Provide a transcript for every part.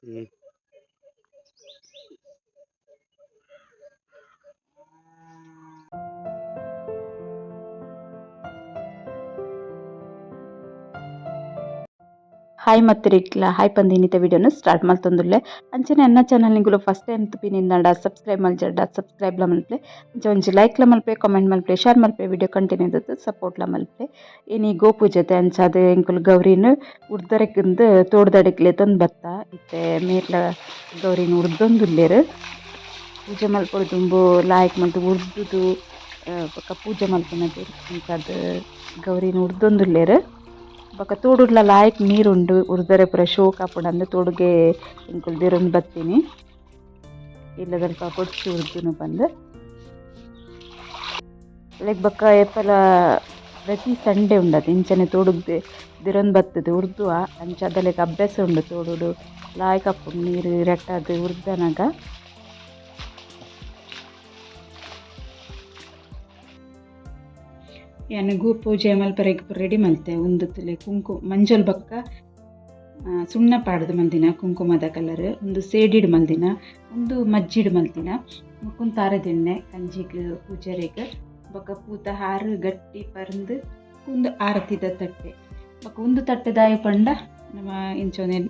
ಹ್ಮ್. Hi ಮತ್ತರಿಕ್ಲ hi ಪಂದಿನಿತ ವಿಡಿಯೋನ start ಮಲ್ತೊಂದುಲ್ಲೆ. ಅಂಚನೆ ಎನ್ನ ಚಾನಲ್ ನಿಗುಲು ಫಸ್ಟ್ ಟೈಮ್ ತುಪಿನಿಂದಾಂಡ ಸಬ್ಸ್ಕ್ರೈಬ್ ಮಲ್ಜರ್ಡ ಸಬ್ಸ್ಕ್ರೈಬ್ಲ ಮಲ್ಪಲೆ. ಅಂಚ ಒಂಜಿ ಲೈಕ್ಲ ಮಲ್ಪೆ, ಕಾಮೆಂಟ್ ಮಲ್ಪಲೆ, ಶೇರ್ ಮಲ್ಪೆ, ವಿಡಿಯೋ ಕಂಟಿನ್ಯೂ ಸಪೋರ್ಟ್ಲ ಮಲ್ಪಲೆ. ಇನಿ ಗೋಪೂಜೆತೆ. ಅಂಚಾದ್ ಎಂಕುಲು ಗೌರಿನ್ ಉರ್ದರೆಕ್ಂದ್ ತೋಡ್ದಡೆಕ್ ಲೆತೊಂದು ಬತ್ತ. ಇತ್ತೆ ಮೇರ್ಲ ಗೌರಿನ್ ಉರ್ದೊಂದುಲ್ಲೆರ್. ಪೂಜೆ ಮಲ್ಪೊಡು ದುಂಬು ಲಾಯ್ಕ್ ಮಲ್ತ್ ಉರ್ದುದು ಬೊಕ್ಕ ಪೂಜೆ ಮಲ್ಪುನಗ್. ಅಂಚಾದ್ ಗೌರಿನ್ ಉರ್ದೊಂದುಲ್ಲೆರ್. ಬೊಕ್ಕ ತೋಡುಡ್ಲ ಲಾಯ್ಕ್ ನೀರುಂಡು. ಉರ್ದರೆ ಪೂರ ಶೋಕ್ ಆಪುಂಡಂದ್ ತೋಡುಗೆ ಎಂಕುಲು ದೇರೊಂದು ಬತ್ತಿನಿ. ಇಲ್ಲದಲ್ಪ ಬೊಡ್ಚಿ ಉರ್ದುನು ಪಂದ್. ಅಲೆಗ್ ಬೊಕ್ಕ ಏಪಲ ಪ್ರತಿ ಸಂಡೆ ಉಂಡತೆ ಇಂಚನೆ ತೋಡುಗ್ ದೇರೊಂದು ಬತ್ತುದು ಉರ್ದುವ. ಅಂಚಾದ್ ಅಲೆಗ್ ಅಭ್ಯಾಸ ಉಂಡು. ತೋಡುಡು ಲಾಯ್ಕ್ ಆಪುಂಡು ನೀರು ರಟ್ಟಾದ್ ಉರ್ದನಗ. ಯಾನ್ ಗೋ ಪೂಜೆ ಮಲ್ಪರೆಗ್ ಪೂರ ರೆಡಿ ಮಲ್ತೆ. ಉಂದು ತೂಲೆ, ಕುಂಕುಮ ಮಂಜೊಲ್ ಬೊಕ್ಕ ಸುಣ್ಣ ಪಾಡ್ದ್ ಮಲ್ದಿನ ಕುಂಕುಮದ ಕಲರ್. ಉಂದು ಸೇಡಿಡ್ ಮಲ್ದಿನ. ಉಂದು ಮಜ್ಜಿಡ್ ಮಲ್ತಿನ. ಬೊಕ್ಕ ತಾರೆದೆಣ್ಣೆ ಕಂಜಿಗ್ ಪೂಜರೆಗ್. ಬೊಕ್ಕ ಪೂತ ಹಾರು, ಗಟ್ಟಿ, ಪರ್ಂದ್. ಉಂದು ಆರತಿದ ತಟ್ಟೆ. ಬೊಕ್ಕ ಉಂದು ತಟ್ಟೆ ದಾಯೆ ಪಂಡ ನಮ ಇಂಚ ಒಂದೆನ್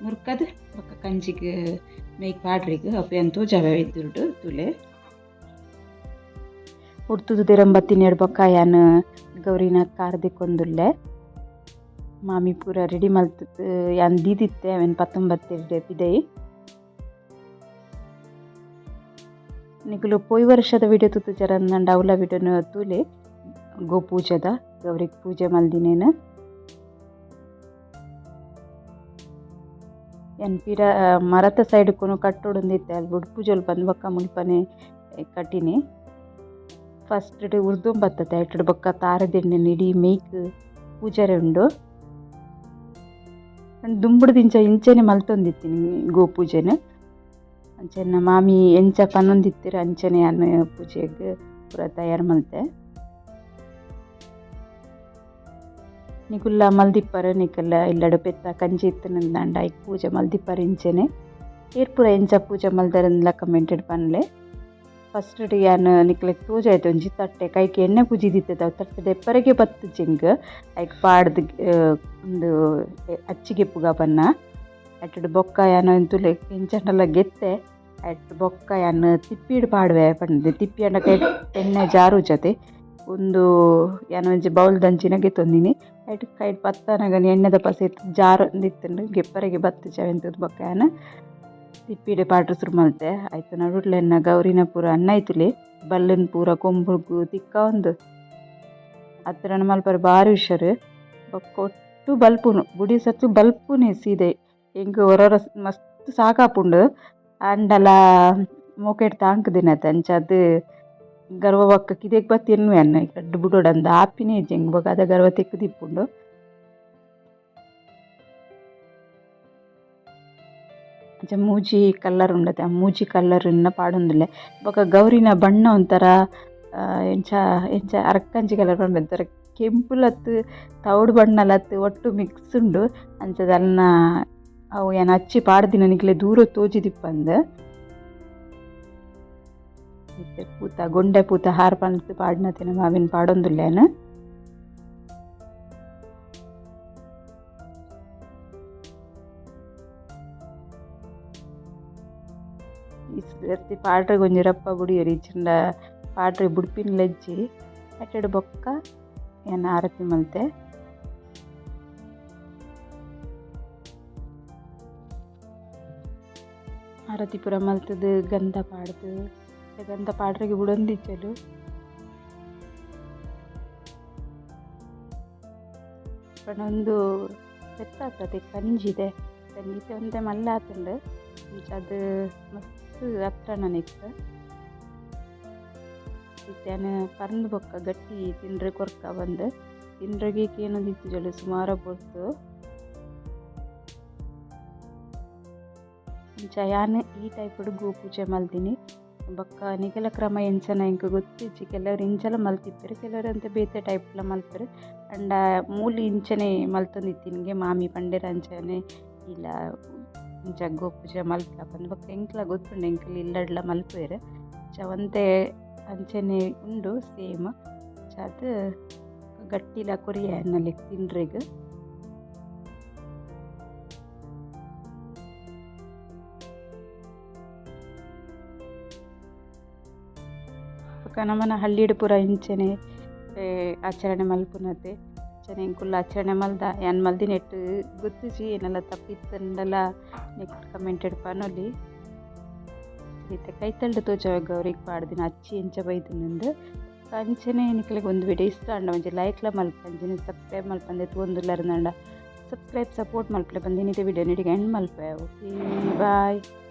ಮುರ್ಕದ್ ಬೊಕ್ಕ ಕಂಜಿಗ್ ಮೇಯ್ಕ್ ಪಾಡ್ರೆಗ್. ಅವು ಯಾನ್ ತೋಜಾವೆ ಎದುರುಡು, ತೂಲೆ. ಉರ್ತುದು ದೇರೊಂಬತ್ತಿನೆಡ್ ಬೊಕ್ಕ ಯಾನ್ ಗೌರಿನ ಕಾರ್ ದೆಕ್ಕೊಂದುಲ್ಲೆ. ಮಾಮಿ ಪೂರ ರೆಡಿ ಮಲ್ತ್ ಯಾನ್ ದೀದಿತ್ತೆ, ಅವೆನ್ ಪತ್ತೊಂಬತ್ತೆರ್ಡ್ ಪಿದಯಿ. ನಿಕುಲು ಪೋಯಿ ವರ್ಷದ ವಿಡಿಯೋ ತೂತುಜರಂದಂಡ ಅವ್ಲ ವಿಡಿಯೋನು ತೂಲೆ. ಗೋಪೂಜೆದ ಗೌರಿಗೆ ಪೂಜೆ ಮಲ್ದಿನೇನ್. ಯಾನ್ ಪಿರ ಮರತ ಸೈಡ್ ಕೊನೊ ಕಟ್ಟೊಡೊಂದಿತ್ತೆ. ಅಲ್ ಬುಡ್ಪುಜೊಲು ಪಂದ್ ಬೊಕ್ಕ ಮುಲ್ಪನೆ ಕಟ್ಟಿನಿ. ಫಸ್ಟ್ ಡ್ ಉರ್ದೊಂಬತ್ತತೆ. ಐಟುಡು ಬೊಕ್ಕ ತಾರೆದೆಣ್ಣೆನ್ ಇಡೀ ಮೇಯ್ಕ್ ಪೂಜರೆ ಉಂಡು. ದುಂಬುಡ್ದಿಂಚ ಇಂಚನೆ ಮಲ್ತೊಂದಿತ್ತಿನಿ ಗೋಪೂಜೆನ್. ಅಂಚ ಎನ್ನ ಮಾಮಿ ಎಂಚ ಪನೊಂದಿತ್ತೆರ್ ಅಂಚನೆ ಯಾನ್ ಪೂಜೆಗ್ ಪೂರ ತಯಾರ್ ಮಲ್ತೆ. ನಿಕುಲ್ಲ ಮಲ್ದಿಪ್ಪರ್. ನಿಕಲ್ನ ಇಲ್ಲಡ್ ಪೆತ್ತ ಕಂಜಿ ಇತ್ತ್ಂಡ ಐಕ್ ಪೂಜೆ ಮಲ್ದಿಪ್ಪರ್ ಇಂಚೆನೆ. ಏರ್ ಪೂರ ಎಂಚ ಪೂಜೆ ಮಲ್ದರ್ಂದ್ಲ ಕಮೆಂಟ್ ಡ್ ಪನ್ಲೆ. ಫಸ್ಟ್ ಡ್ ಯಾನ್ ನಿಕ್ಲೆಗ್ ತೋಜಾಯ್ತೆ ಒಂಜಿ ತಟ್ಟೆ. ಕೈಕ್ ಎಣ್ಣೆ ಪೂಜಿದಿತ್ತೆ. ಅವು ತಟ್ಟೆ ದೆಪ್ಪರೆಗೆ ಬತ್ತುಜಿ ಎಂಕ್. ಐಕ್ ಪಾಡ್ದ್ ಉಂದು ಅಚ್ಚಿ ಗೆಪ್ಪುಗ ಪನ್ನ. ಐಟುಡು ಬೊಕ್ಕ ಯಾನ್ ತೂಲೆ ಎಂಚಾಂಡಲ ಗೆತ್ತೆ. ಐಟ್ ಬೊಕ್ಕ ಯಾನ್ ತಿಪ್ಪಿಡ್ ಪಾಡುವೆ ಪಂದ್. ತಿಪ್ಪಿ ಆಂಡ ಕೈಟ್ ಎಣ್ಣೆ ಜಾರುಜತೆ. ಉಂದು ಯಾನ್ ಒಂಜಿ ಬೌಲ್ದಂಚಿನ ಗೆತ್ತೊಂದಿನಿ. ಐಟ್ ಕೈಟ್ ಪತ್ತನಗ ಎಣ್ಣೆದ ಪಸೆ ಜಾರೊಂದಿತ್ತುಂಡು, ಗೆಪ್ಪರೆಗೆ ಬತ್ತುಜಿ. ಅವೆನ್ ತೂದು ಬೊಕ್ಕ ಯಾನ್ ತಿಪ್ಪಿಡ್ ಪಾಡ್ರೆ ಸುರು ಮಲ್ತೆ. ಐತ ನಡುಟ್ಲ ಎನ್ನ ಗೌರಿನ ಪೂರ ಅಣ್ಣಾಯ್ತುಲೆ ಬಲ್ಲುನ್ ಪೂರ ಕೊಂಬುಗು ತಿಕ್ಕಾವೊಂದು ಅತ್ರನ ಮಲ್ಪರೆ ಬಾರಿ ಹುಷಾರ್. ಬೊಕ್ಕ ಒಟ್ಟು ಬಲ್ಪುನು ಬುಡಿ ಸತ್ತು ಬಲ್ಪುನೆ ಸೀದೆ. ಎಂಕ್ ಒರೊರ ಮಸ್ತ್ ಸಾಕಾಪುಂಡು. ಆಂಡಲ ಮೋಕೆಡ್ ತಾಂಕುದಿನತೆ. ಅಂಚಾದ್ ಗರ್ವ ಬೊಕ್ಕ ಕಿದೆಕ್ ಬತ್ತ್ ಎನ್ನುವೆ ಅನ್ನ ರಡ್ಡ್ ಬುಡೊಡಂದ್ ಆಪಿನೇ ಇಜ್ಜಿ ಎಂಕ್. ಬೊಕ್ಕ ಅದ ಗರ್ವ ತಿಕ್ಕುದಿಪ್ಪುಂಡು. ಅಂಚ ಮೂಜಿ ಕಲರ್ ಉಂಡತೆ, ಆ ಮೂಜಿ ಕಲರ್ ನ್ ಪಾಡೊಂದುಲ್ಲೆ. ಬೊಕ್ಕ ಗೌರಿನ ಬಣ್ಣ ಒಂಥರ ಎಂಚ ಎಂಚ ಅರ್ಕಂಜಿ ಕಲರ್ ಪನ್ಪೆರ್, ಒಂಥರ ಕೆಂಪುಲತ್ತ್ ತೌಡು ಬಣ್ಣಲತ್ತ್, ಒಟ್ಟು ಮಿಕ್ಸ್ ಉಂಡು. ಅಂಚದ ಅಲ್ನ ಅವು ಯಾನ್ ಅಚ್ಚಿ ಪಾಡ್ದಿನ ನಿಕ್ಲೆ ದೂರ ತೋಜಿದಿಪ್ಪಂದ್. ಇತ್ತೆ ಪೂತ ಗೊಂಡೆ ಪೂತ ಹಾರ್ ಪಂತ್ ಪಾಡ್ನತಿನ ಅವೆನ್ ಪಾಡೊಂದುಲ್ಲೆ ಯಾನ್. ಈ ಸರ್ತಿ ಪಾಡ್ರೆಗ್ ಒಂಜಿ ರಪ್ಪ ಬುಡಿಯೆರ್, ಇಜ್ಜಿಂಡ ಪಾಡ್ರೆ ಬುಡ್ಪಿನ್ಲ ಇಜ್ಜಿ. ಅಟ್ಟೆಡ್ ಬೊಕ್ಕ ಯಾನ್ ಆರತಿ ಮಲ್ತೆ. ಆರತಿ ಪೂರ ಮಲ್ತ್ದ್ ಗಂಧ ಪಾಡ್ದ್, ಗಂಧ ಪಾಡ್ರೆಗ್ ಬುಡೊಂದಿಜ್ಜಲ್. ಪಂಡ ಉಂದು ಪೆತ್ತ ಕಂಜಿದೆ. ಕಂಜಿ ಒಂತೆ ಮಲ್ಲ ಆತುಂಡು. ಅಂಚಾದ್ ಮಸ್ತ್ ಅತ್ರಣ ನೆಕ್ಕ್. ಇತ್ತೆ ಯಾನ್ ಪರ್ಂದ್ ಬೊಕ್ಕ ಗಟ್ಟಿ ತಿಂಡ್ರೆ ಕೊರ್ಕ ಪಂದ್. ತಿಂಡ್ರೆಗ್ ಕೇನೊಂದಿತ್ತಿಜಲ್ ಸುಮಾರ ಪೊರ್ತು. ಅಂಚ ಯಾನ್ ಈ ಟೈಪ್ ಗೋಪೂಜೆ ಮಲ್ದಿನಿ. ಬೊಕ್ಕ ನಿಕಲ್ನ ಕ್ರಮ ಎಂಚನ ಎಂಕ್ ಗೊತ್ತಿಜ್ಜಿ. ಕೆಲವೆರ್ ಇಂಚಲ ಮಲ್ತಿತ್ತೆರ್, ಕೆಲವೆರ್ ಒಂತೆ ಬೇತೆ ಟೈಪ್ಲ ಮಲ್ಪೆರ್. ಆಂಡ ಮೂಲು ಇಂಚನೆ ಮಲ್ತೊಂದಿತ್ತಿನಿಗೆ, ಮಾಮಿ ಪಂಡೆರ್ ಅಂಚನೆ ಇಲ್ಲ. ಇಂಚ ಗೋಪೂಜೆ ಮಲ್ಪುಲ ಪಂದ್ ಬೊಕ ಎಂಕ್ಲ ಗೊತ್ತುಂಡು ಎಂಕುಲು ಇಲ್ಲಡ್ಲ ಮಲ್ಪುವೆರ್. ಅಂಚ ಒಂತೆ ಅಂಚನೆ ಉಂಡು ಸೇಮ್. ಅಂಚಾದ್ ಗಟ್ಟಿಲ ಕೊರಿಯೆ ಎನ್ನಲೆಗ್ ತಿನ್ರೆಗ್. ಬೊಕ ನಮನ ಹಳ್ಳಿಡ್ ಪೂರ ಇಂಚನೆ ಆಚರಣೆ ಮಲ್ಪುನತೆ. ಅಂಚನೆ ಎಂಕುಲು ಆಚರಣೆ ಮಲ್ದ ಯಾನ್ ಮಲ್ದಿನೆಟ್ ಗೊತ್ತುಜಿ ಏನಾಲ ತಪ್ಪಿತ್ತುಂಡಲ ನಿಕುಲು ಕಮೆಂಟ್ ಪನೊಲಿ. ಇತ್ತೆ ಕೈತಲ್ಡ್ ತೋಜಾವೆ ಗೌರಿಗ್ ಪಾಡ್ದಿನ ಅಚ್ಚಿ ಎಂಚ ಬೈದುಂಡು. ಅಂಚನೆ ನಿಕಲೆಗ್ ಒಂದು ವಿಡಿಯೋ ಇಷ್ಟ ಆಂಡ ಒಂಜಿ ಲೈಕ್ಲ ಮಲ್ಪುಲೆ ಅಂಚನೆ ಸಬ್ಸ್ಕ್ರೈಬ್ ಮಲ್ಪಂದೆ ತೂವೊಂದುಲ್ಲೆರ್ ಆಂಡ ಸಬ್ಸ್ಕ್ರೈಬ್ ಸಪೋರ್ಟ್ ಮಲ್ಪುಲೆ ಪಂದ್ ಇನಿತ ವಿಡಿಯೋ ಇಡೆಗ್ ಎಂಡ್ ಮಲ್ಪುವೆ. Okay bye.